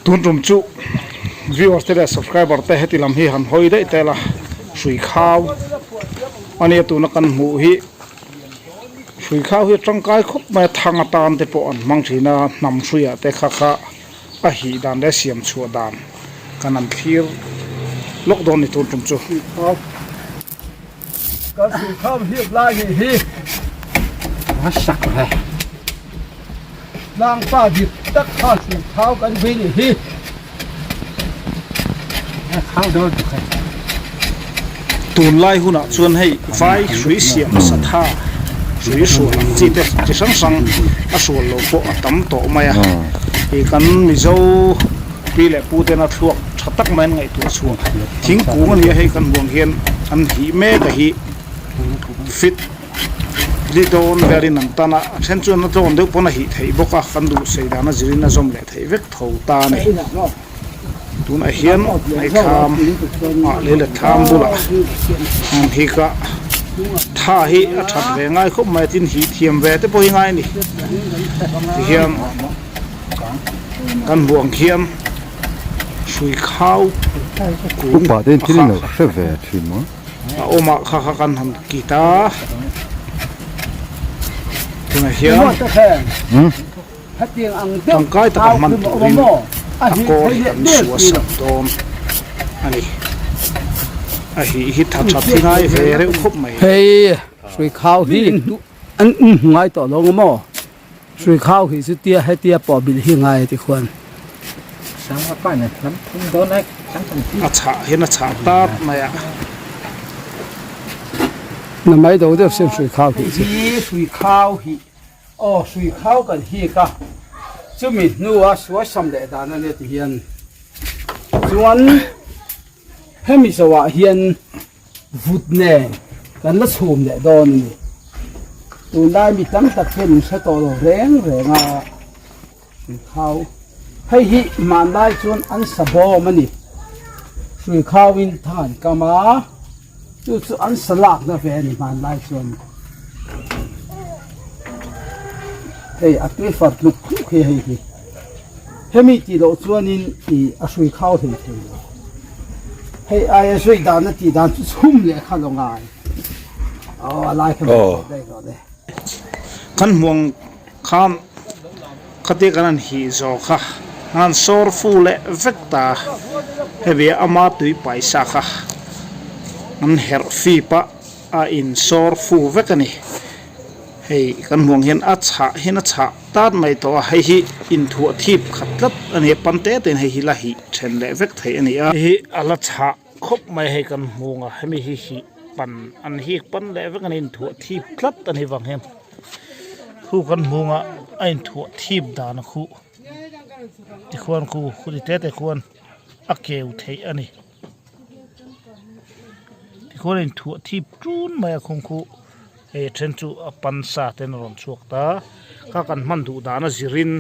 Tun tum chu viewers te leh subscriber te heti lam hi han hawi daih tel a, hrui khau ania tuna kan hmuh hi hrui khau hi a tangkai khawp mai a, thang atan te pawh an hmang thin a, hnam hruiah te kha kha a hih dan leh siam chhuah dan kan han thlir lawk dawn ni tun tum chu. Kan hrui khau hip lai nih hi a sak ve. Tlangpa dik tak kha hrui khau kan vui nih hi. Khau dawn tuk hei. Tunlai hunah chuan hei vai hrui siam satha hrui hrual ang chi te chi hrang hrang a hrual lo pawh a tam tawh mai a. Ih kan Mizo pi leh pu tena thluak tha tak mai an ngaihtuah chhuak thingkung a nia hei kan hmuh ang hian an hih mek a hi fit li dawn verin an tan a a then chuan a tlawn deuh pawn a hih theih bawk a kan duh sei dan a zirin a zawm leh theih vek tho ta a ni tunah hian hei thlam ah leh la thlam bulah an hik a tha hi a that ve ngai khawp mai a tin hih thiam ve te pawh hi ngai a ni tihian. Kan buang khian hrui khau kung Upa te thil in lo hre ve thin maw? A awm ah kha kha kan han kit a, tunah hian tangkai taka hman turin a kawl hi kan suah sak dawn a ni. A hih hi tha tha thi ngai ve reuh khawp mai. Hei hrui khau hi an ngai tawh lo maw? Hrui khau hi chu tia hetia pawh bilh hi ngai a ti khuan. A chhah hian a chhah tat mai a. Na mai do deuh sin hrui khau hi chu. Hi hrui khau hi aw hrui khau kan hik a chumi hnua suai sam leh dan a nia ti hian chuan hemi zawhah hian Vut nen kan la chhum leh dawn a ni. Tunlai mi tam tak hian min hre tawh lo reng reng a, Hruikhau hei hi hmanlai chuan an sa bawm a ni. Hruikhauin thang an kam a, chu chu an sa lakna ve a ni hmanlai chuan. Hei a tui far tluk tluk hi hei hi. Hemi tih loh chuanin ih a hruikhau hlei thei lo. Hei aia zui dan a tih dan chu chhum leh kha lo ngai. Aw a lai kha daih rawh le. Kan hmuang khan khatia kan han hih zawh kha an han sawr fu leh vek ta. Hemi ama tui paisa kha an herh fip a, a in sawr fu vek a ni. Hei kan hmuang hian a chhah hian a chhah tat mai tawh a, hei hi inthuah thip khat tlat a ni a, pan te tein hei hi la hih then leh vek theih a ni a. Hei hi a la chhah khawp mai hei kan hmuang a, hemi hi hih pan an hik pan leh vek a ni inthuah thip tlat a ni vang hian khu kan hmuang a, a inthuah thip dan a khuh tikhuan khu khu ti te te khuan a keu theih a ni. Tikhuan a inthuah thip tun mai a khung khu hei a then chu a pan sa ten a rawn chhuak ta kha kan hman duh dan a zirin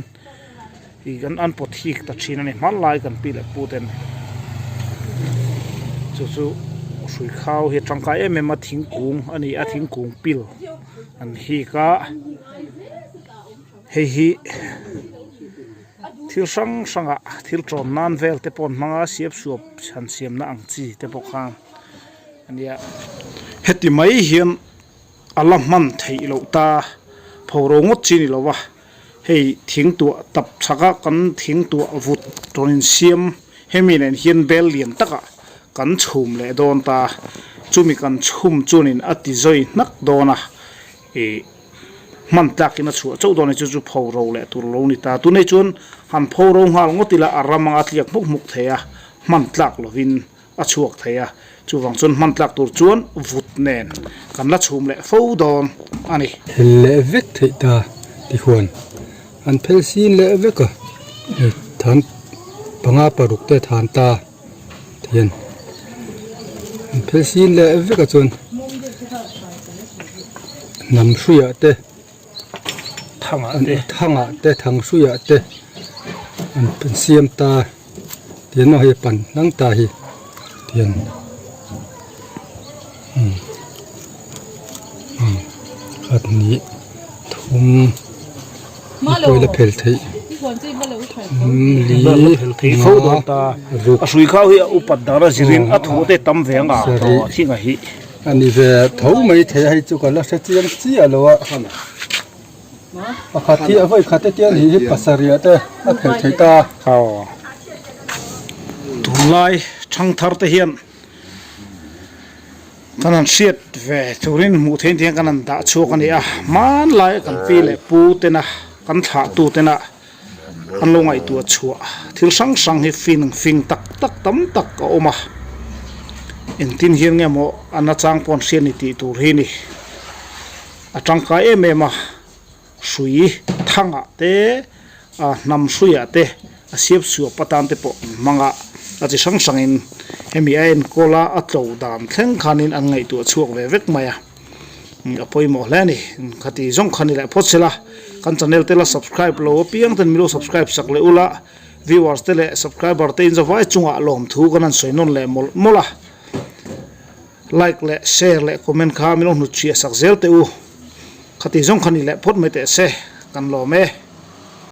ih kan an pawt hik ta thin a ni hmanlai kan pi leh pu ten chu chu hrui khau hi a tangkai em em a thingkung a ni a thingkung pil an hik a hei hi. Thil hrang hrangah thil tawn nan vel te pawh an hmang a siap suap han siamna ang chi te pawh khan a nia. Heti mai hian a la hman theih loh ta phoro ngawt chi ni lo va, hei thing tuah tap chhaka kan thing tuah vut rawn insiam hemi nen hian bel lian takah kan chhum leh dawn ta, chumi kan chhum chuanin a ti zawi hnak dawn a ih. Hman tlakin a chhuah chauh dawn a ni chu chu pho ro leh tur lo ni ta. Tunei chuan han pho ro nghal ngawt ila a ram anga tliak hmuk hmuk thei a, hman tlak lovin a chhuak thei a. Chuvang chuan hman tlak tur chuan vut nen kan la chhum leh fo dawn a ni. Phel leh vek theih ta ti huan an phel sin leh vek a, hei than panga paruk te than ta. Tihian an phel sin leh vek a chuan hnam hruiah te thangah te thang hruiah te an siam ta tihian maw hei pan hnang ta hi tihian umm umm khat hnih thum pawh ila phel theih. Li A hrui khau hi a upat dan a zirin a thu te tam ve ang a thing a hi. A ni ve tho mai thei a hei chu ka la hre chiang chiah lo a. Pakhat hi a vawi khat te tiang hi hi pasarih te a phel thei ta. Aw. Tunlai thangthar te hian Kan han hriat ve turin hmuh theih hian kan han dah chhuak a ni a, hmanlai kan pi leh pu tena kan thlahtu tena an lo ngaihtuah chhuah thil hrang hrang hi fin fing tak tak tam tak a awm a, engtin hian nge maw a nachang pawh an hriat ni tih tur hi ni a tangkai em em a. Hrui thangah te, hnam hruiah te, a siap suap atan te pawh an hmang a, a chi hrang hrangin hemi a enkawl a, a tlo dan thleng khanin an ngaihtuah chhuak ve vek mai a, a pawimawh hle a ni. Khati zawng kha ni leh phawt sela, kan channel te la subscribe lo apiang ten milo subscribe sak leh ula, viewers te leh subscriber te inzavai chungah lawmthu kan han sawi nawn leh mawlh mawlh a. Like leh share leh comment kha min lo hnutchhiah sak zel teh u. Khati zawng kha ni leh phawt mai teh se, kan lawm e.